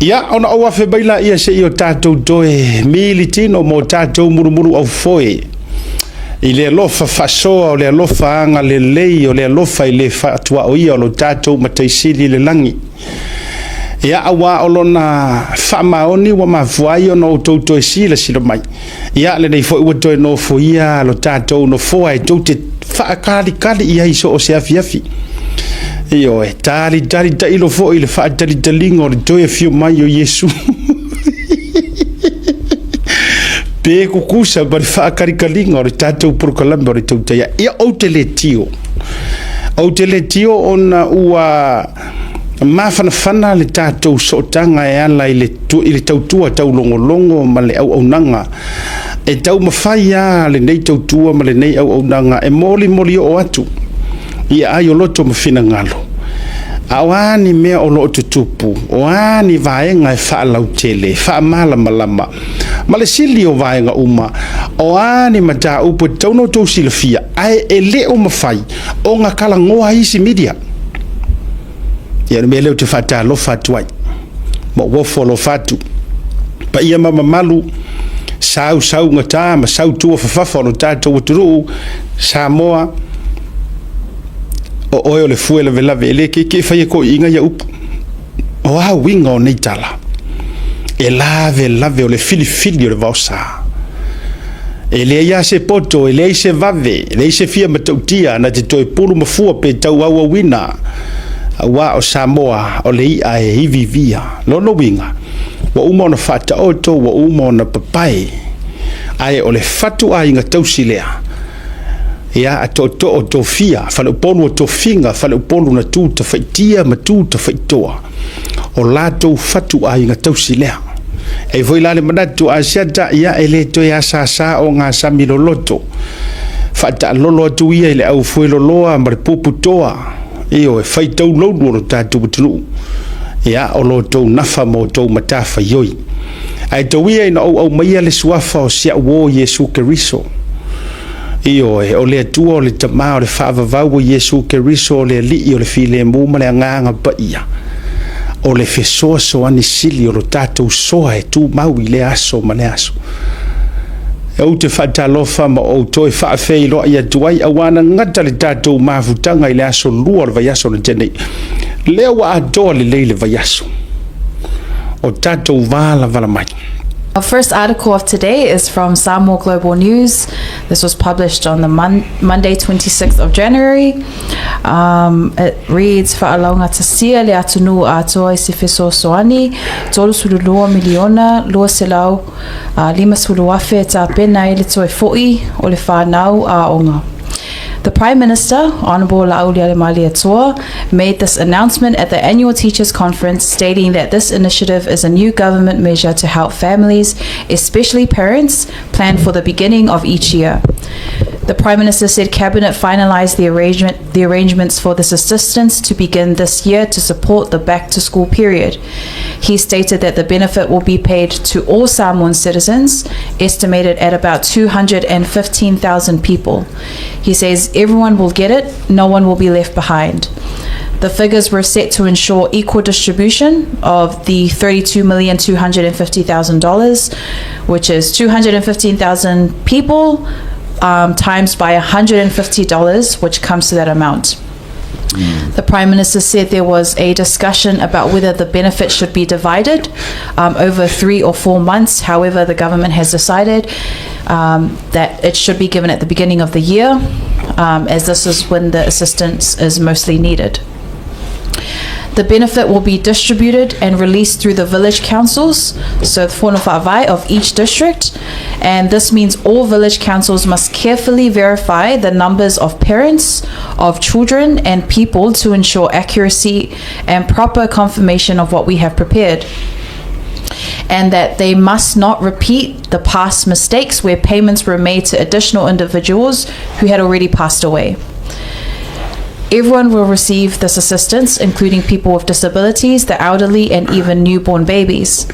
Ia, ona ou afe mai laia se i o tatou toe militino mo tatou mulumulu aufoe i le alofa faasoa, o le alofa agalelei, o le alofa i le faatuaoia o lo tatou Matai Sili i le lagi. Ia, aua o lona faamaoni ua mafua ai ona outou toe silasila mai. Ia, lenei foi ua toe nofoia lo tatou nofoa e tou te faatalikali i ai i so o se afiafi. Ioe, talitali tailo foi i le faatalitaliga o le toe afio mai o Iesu. Pe kukusa ma le faatalikaliga o le tatou polokalame o le tautai ai. Ia, ou te le tio. Ou te le tio ona ua mafanafana le tatou sootaga e ala i le, i le tautua taulogologo ma le auaunaga. E taumafai lava lenei tautua ma lenei auaunaga e molimoli oo atu i aai o loto ma finagalo. A o a ni mea o lo o tutupu, o a ni vaega e faalautele, e faamalamalama, ma le sili o vaega uma, o a ni mataupu e tatau ona outou silafia, ae e le o mafai ona talanoa ai isi media. Ia o le mea lea ou te faatalofa atu ai, ma ou ofo alofa atu. Paia ma mamalu, sausaugata ma sautuafafafa o lo tatou atunuu, Samoa, o oe o le fue lavelave, e le keekee fai e toeaiina ia upu. O a uiga o nei tala? E lavelave o le filifili o le vaosa. E leai lava se poto, e leai se vave, e leai se fia matautia na te toe pulu mafua pe tauauauina, aua o Samoa o le i'a e iviivia. Lona uiga, ua uma ona faataoto, ua uma ona papae, ae o le fatuaiga tausi lea, ia, a tootoo o tofia, faleupolu o tofiga, faleupolu na tu tafaitia ma tu tafaitoa, o latou fatuaiga tausi lea. E i ai foi la le manatu, Asiata, ia e le toe asasa ogasami loloto, faataalolo atu ia i le aufueloloa ma le puputoa, ioe, faitauloulu o lo tatou atunuu, ia, o lo outou nafa ma outou matafaioi. Ae tau ia ina ou aumaia le suafa o si au uo Iesu Keriso. Ioe, o le Atua o le Tama o le faavavau o Iesu Keriso o le Alii o le filemu ma le Agaga Paia, o le fesoasoani sili o lo tatou soa e tumau i lea aso ma lea aso. Ou te faatalofa ma ou toe faafeiloai atu ai, aua na gata le tatou mafutaga i le aso 2 o le vaiaso na tea nei. Lea ua atoa lelei le vaiaso o tatou valavala mai. Our first article of today is from Samoa Global News. This was published on the Mon Monday 26th of January. Um, it reads, Fa'alaugatasia le atunuu atoa i se fesoasoani, 32 miliona, 250 afe e tapena ai le toe fo'i o le whānau āonga. The Prime Minister, Honourable Laaulialemalietoa, made this announcement at the annual Teachers Conference, stating that this initiative is a new government measure to help families, especially parents, plan for the beginning of each year. The Prime Minister said Cabinet finalised the, arrangement, the arrangements for this assistance to begin this year to support the back to school period. He stated that the benefit will be paid to all Samoan citizens, estimated at about 215,000 people. He says everyone will get it, no one will be left behind. The figures were set to ensure equal distribution of the $32,250,000, which is 215,000 people times by $150, which comes to that amount. The Prime Minister said there was a discussion about whether the benefit should be divided over 3 or 4 months. However, the government has decided that it should be given at the beginning of the year, as this is when the assistance is mostly needed. The benefit will be distributed and released through the village councils, so the Fono Fa'avae of each district. And this means all village councils must carefully verify the numbers of parents, of children, and people to ensure accuracy and proper confirmation of what we have prepared. And that they must not repeat the past mistakes where payments were made to additional individuals who had already passed away. Everyone will receive this assistance, including people with disabilities, the elderly, and even newborn babies.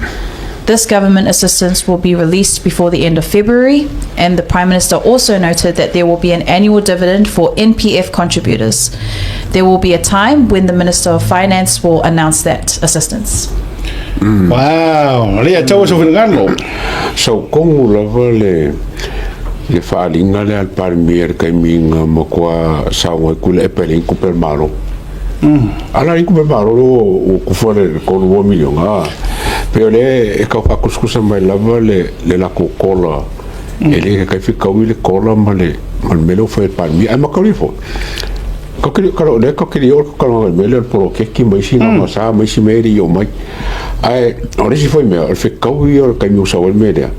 This government assistance will be released before the end of February, and the Prime Minister also noted that there will be an annual dividend for NPF contributors. There will be a time when the Minister of Finance will announce that assistance. Wow, lea tau so finagalo. Saukonu lava le le faaaliga lea a le Palemia i le taimi na matua saunoa ai Tuilaepa e leai ni tupe a le Malo. A la leai ni tupe a le Malo lea ua tufa le $32 miliona a. Pei o lea e tau faatusatusa mai lava le le latou kola e le taitai fetaui le kola ma le ma le mea lea ua fai e le Palemia. Ae mataulia foi, o lea tatou te le i oo i le talanoaga i le mea lea o le poloketi ma isi gaogaosa ma isi mea e le i oo mai. Ae o le isi foi mea, o le fetaui ia o le taimi ua sau ai le mea lea,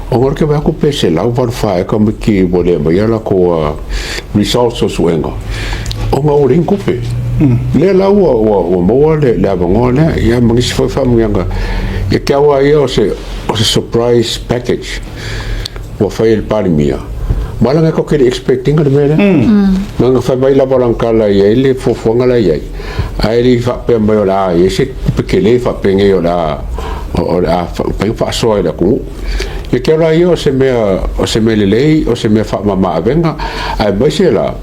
ona o lea ou te vaai atu pe 184 ea tamaiti ua le aumaia latou results o suega, ona ua leai ni tupe. Lea la ua, ua, ua maua le, le avanoa lea, ia ma nisi foi faamanuiaga. Ia te au lava ia o se, o se surprise package ua fai e le Palemia, ma leaga tatou te le i expect ina le mea lea. Na ona fai mai lava o lana tala e i ai le fuafuaga la e i ai, ae le i faapea mai o le a i ai se tupe tele faapenei o le a o le a mafai ona faasoa i le atunuu. Ia te au la ia o se mea o se mea lelei, o se mea faamama avega, aemaise la,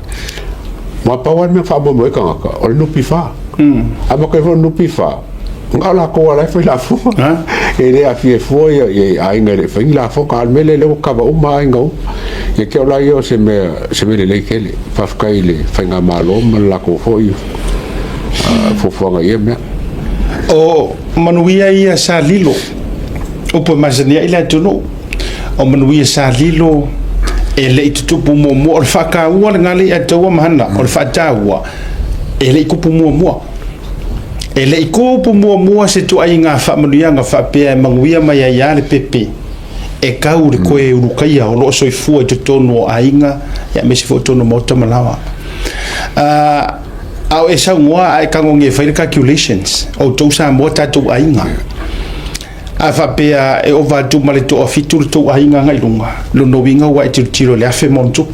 ma pau lava le mea e faamoemoe ai tagata, o le NPF. A matou foi o le NPF, na o latou lava la e fai lafoga. E le aafia ai fua ia aiga e le i faia ni lafoga, a o le mea lea lea ua kava uma aiga uma. Ia te au la ia o se mea, se mea lelei tele. Faafetai i le faigamalo ma le latou foi fuafuaga i ia mea. O manuia ia sa lilo, upu e masani ai le atunuu, o manuia sa lilo e le i tutupu muamua. O le faataua lena lea ia taua ma hana, o le faataua e le i tupu muamua. E le i tupu muamua se tuaiga faamanuiaga faapea e manuia mai ai lava le pepe e tau i le toe ulutaia o lo o soifua i totonu o aiga aemaise foi o totonu o maota ma laoa. A o e saunoa a e tago e fai le calculations, o outou Samoa tatou aiga. A faapea e ova atu ma le toafitu le tou aiga agai i luga, lona uiga ua e tilotilo i le 1,000+.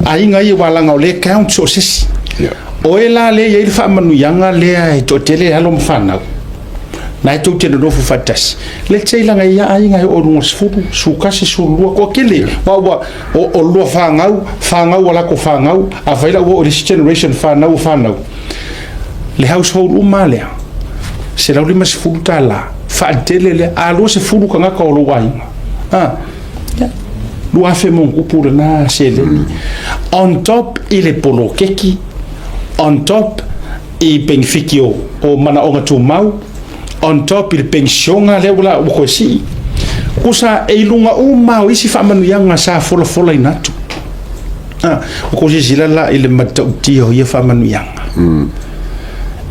Aiga ia aua leaga o lea e count so o se isi. O e la lea e i ai le faamanuiaga lea e toatele alo ma fanau, na e tou te nonofo faatasi. Let's say leaga e i ai aiga e oo i luga o le 10, 11, 12, toatele. Aua ua o lua fanau, fanau a latou fanau, afai la ua oo i le isi generation fanau o fanau, le household uma lava lea, $150, faatele lea, a 20 tagata o lou aiga, ia, 2,000+ lena seleni. On top i le poloketi, on top i penefiti o manaoga tumau, on top i le penisiona lea ua ua toe sii. Tusa e i luga uma o isi faamanuiaga sa folafolaina atu. Ua tou silasila la i le matautia o ia faamanuiaga.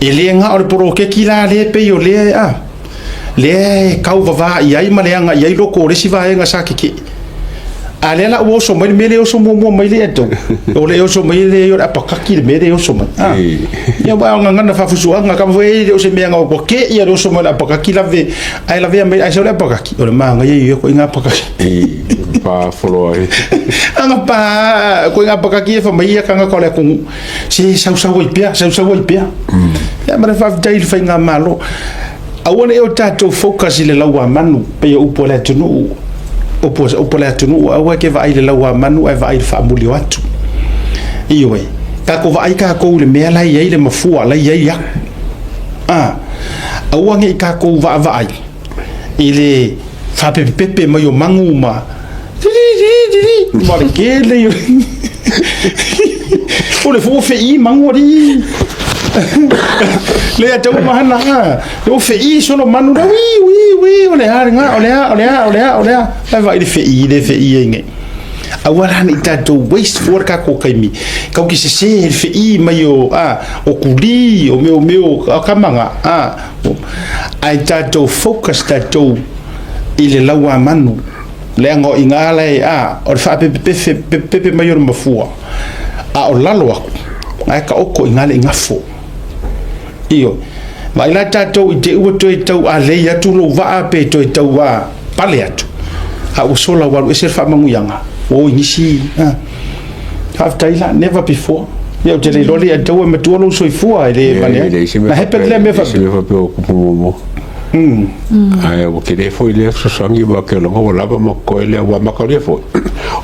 E le na o le poloketi la lea pei o lea a lea e tau vavā i ai ma leaga i ai loko o le isi vaega sa kekeʻe. A lea la ua oso mai le mea lea e oso muamua mai lea e o le oso mai le o le apakaki le mea lea e oso mai. Ia aua o gagana faafusuaga kama foi e le o se mea na ua ke ia le oso mai le apakaki lave ae lavea mai ae sau le apakaki o le manaia ia ko inga apakaki. Pa folo ai. Anga pa ko inga apakaki e fa mai ia kanga ko le atunuu. Se sausau ai pea, sausau ai pea. Ia ma le faafetai i le faigamalo. Aua ne i o tatou focus i le lauamanu pei o upu a le atunuu, upu, upu a le atunuu, aua e te vaai i le lauamanu ae vaai i le faamuli o atu. Ioe, tatou vaai tatou i le mea la e i ai le mafua, la e i ai aku. A, aua ne i tatou vaavaai i le faapepepepe mai o magu ma ma le tele o le fua fe'i magu alii le atau mahana le o fe'i solo manu le ui ui ui o le a lena o le a o le a o le a o le a ai vaai le fe'i le fe'i ai nei aua la ne i tatou waste fua le tatou taimi kau ki sesē le fe'i mai o a o kuli o mea o mea o kamaga a Ae tatou focus tatou i le lauamanu, leaga o i ina la e, a, o le faapepepefe, pepepepe mai o le mafua, a o lalo atu, na e taoto i ina le igafo. Ioe. Vaai la tatou i te i ua toe tau alei atu lou vaa pe toe tau a, pale atu, a ua sola ua alu ese le faamanuiaga, ua o i nisi, a. Faafetai la, never before. Ia ou te le iloa le atau e matua lou soifua e le vane ai. Na happen lea mea faapea. Se mea faapea ua kupu muamua. Ae ua tele foi lea fesoasoani aua ou te iloa ua lava ma totoe lea aua mataulia foi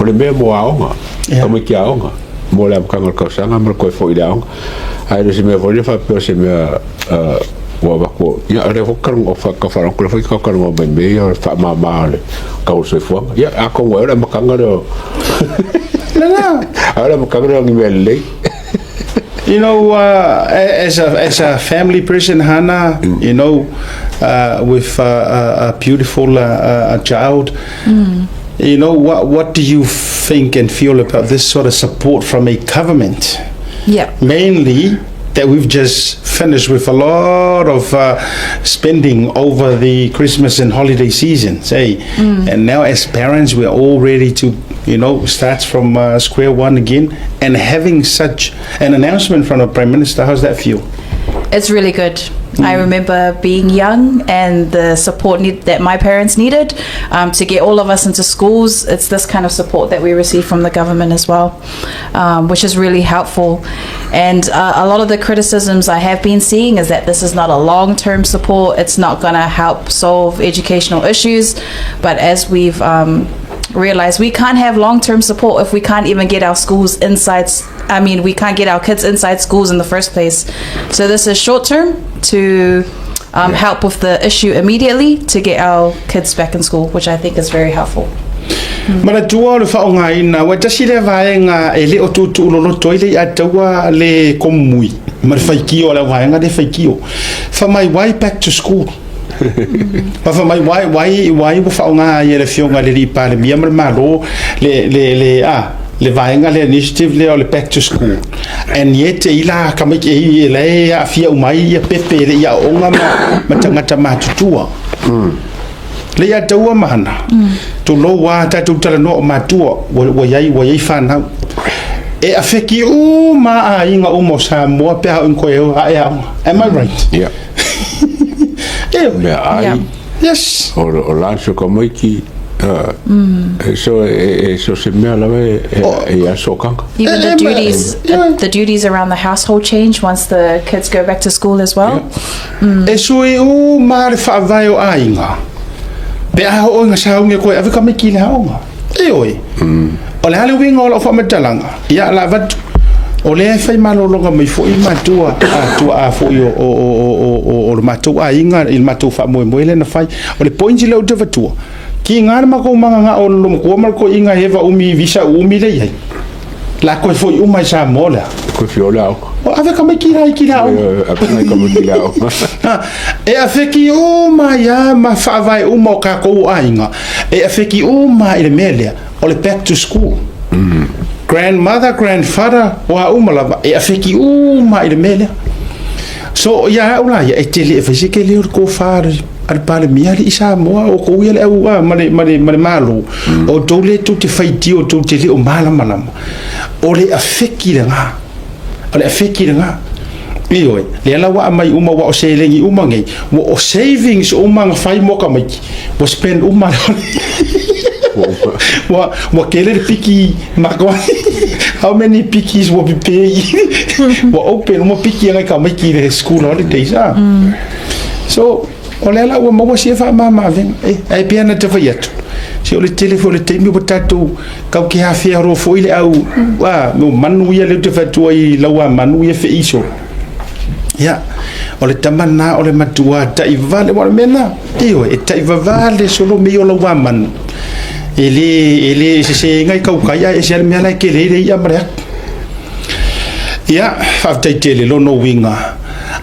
o le mea mo aoga, tamaiti aoga mo le amataga o le tausaga ma le toe foi i le aoga. Ae le o se mea foi lea faapea o se mea ua avatu faapea, ia, o lea foi ka faalogo, lea foi ka talanoa mai mea ia o le faamama o le tau o le soifuaga. Ia, atonu ai o le amataga lea o Lena. Ai o le amataga lea o ni mea lelei. As a family person, Hannah, with a beautiful child, what do you think and feel about this sort of support from a government? Yeah. Mainly that we've just finished with a lot of spending over the Christmas and holiday seasons, eh? And now as parents, we're all ready to start from square one again. And having such an announcement from the Prime Minister, how's that feel? It's really good. I remember being young and the support that my parents needed to get all of us into schools. It's this kind of support that we receive from the government as well, which is really helpful. And a lot of the criticisms I have been seeing is that this is not a long term support, it's not going to help solve educational issues. But as we've realized, we can't have long term support if we can't even get our schools inside. I mean, we can't get our kids inside schools in the first place. So this is short term to help with the issue immediately to get our kids back in school, which I think is very helpful. Manatua o le faaaogaina ua tasi lea vaega e le o tuutuu loloto ai le iataua le komui ma le faitio o le vaega le faitio fa mai why back to school ma fa mai why ua faaaoga ai e le afioga i le alii Palemia ma le Malo le a le vaega le initiative lea o le back to school, and yet e ila ka mai e le aafia uma ai ia pepe le ia aoga ma tagata matutua le ia taua mahana tulou a tatou talanoa o matua ua iai fanau e afeki uma aiga uma o Samoa pe a o koe o ae aoga. Am I right? Yeah. E, Mea ai, o lanso ka maiki, so e so se mea lava e aso kanga. Even the duties, the duties around the household change once the kids go back to school as well. E sui uma le faavae o aiga pe a oo ina saugi koe ave tamaiti i le aoga e oe o le a le uiga o lau faamatalaga ia la avatu o lea e fai malologa mai foʻi matua a tuaa foʻi o le matou aiga i le matou faamoemoe lea na fai o le point lea ou te avatua kiga le matou magagao o le lomatua ma le toeaiga e eva umi visa umi le iai la koe foʻi uma i Samoa lea. Ko fio le aoga. O ave tamaiti la i ki le aoga. Ave nai tamaiti le aoga. Ha, e afeki uma ia ma faavae uma o kakou aiga e afeki uma i le mea lea o le back to school, grandmother, grandfather o a uma lava e afeki uma i le mea lea. So ia au la ia e tele e faise ke le o le kofa a le Palemia le i Samoa o kou ia le au a ma le malo o tou le tou te faitio o tou te le o malamalama o le afeki lena o le afeki lena. Ioe, lea la ua aumai uma ua o seleni uma nei, ua o savings uma na fai mo tamaiti, ua spend uma ua tele le piki makoa. How many pikis ua pipē ua open uma piki agai tamaiti i le school holidays a. So, o lea la ua maua sia faamama-avega. E, ae pea na te fai atu. Se o le tele foi o le taimi ua tatou kau ke hafea ro foi le au a mo manu ia le te fatua i laua manu ia fe iso. Ia, o le tama na o le matua tai vale wa le mena. Ioe, e tai vavale solo me o laua manu. E le se se ngai kau kai ai e se ale mea lai ke le le ia mare aku. Ia, faafetai tele lono uiga.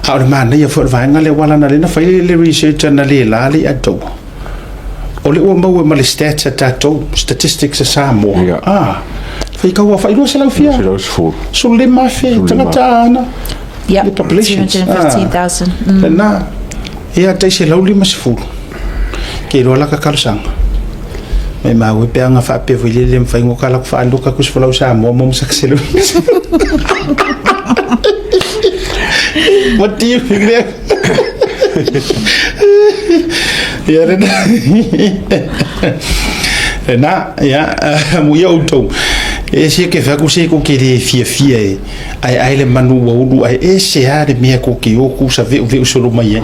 A o le manaia foi o le vaega lea ua lana lena fai le research ana le la le atou. O le ua maua ma le stats a tatou, statistics a Samoa. Ah, fai kau fai 200 fia. 110. 15,000 tagata ana. The population. 215,000. Lena, ia tai 150. Ke iloa la ka kalosaga. Mai mau e peaga faapea foi le le mafai ona kala ku faaluka ku se folau Samoa mo ma saka 150. What do you think there? Ia lena. Lena, ia, mu ia outou. E se ke fa ku se ku ke le fia fia e. Ai ai le manu ua ulu ai e se a le mea ko ke o ku sa veu veu solo mai e.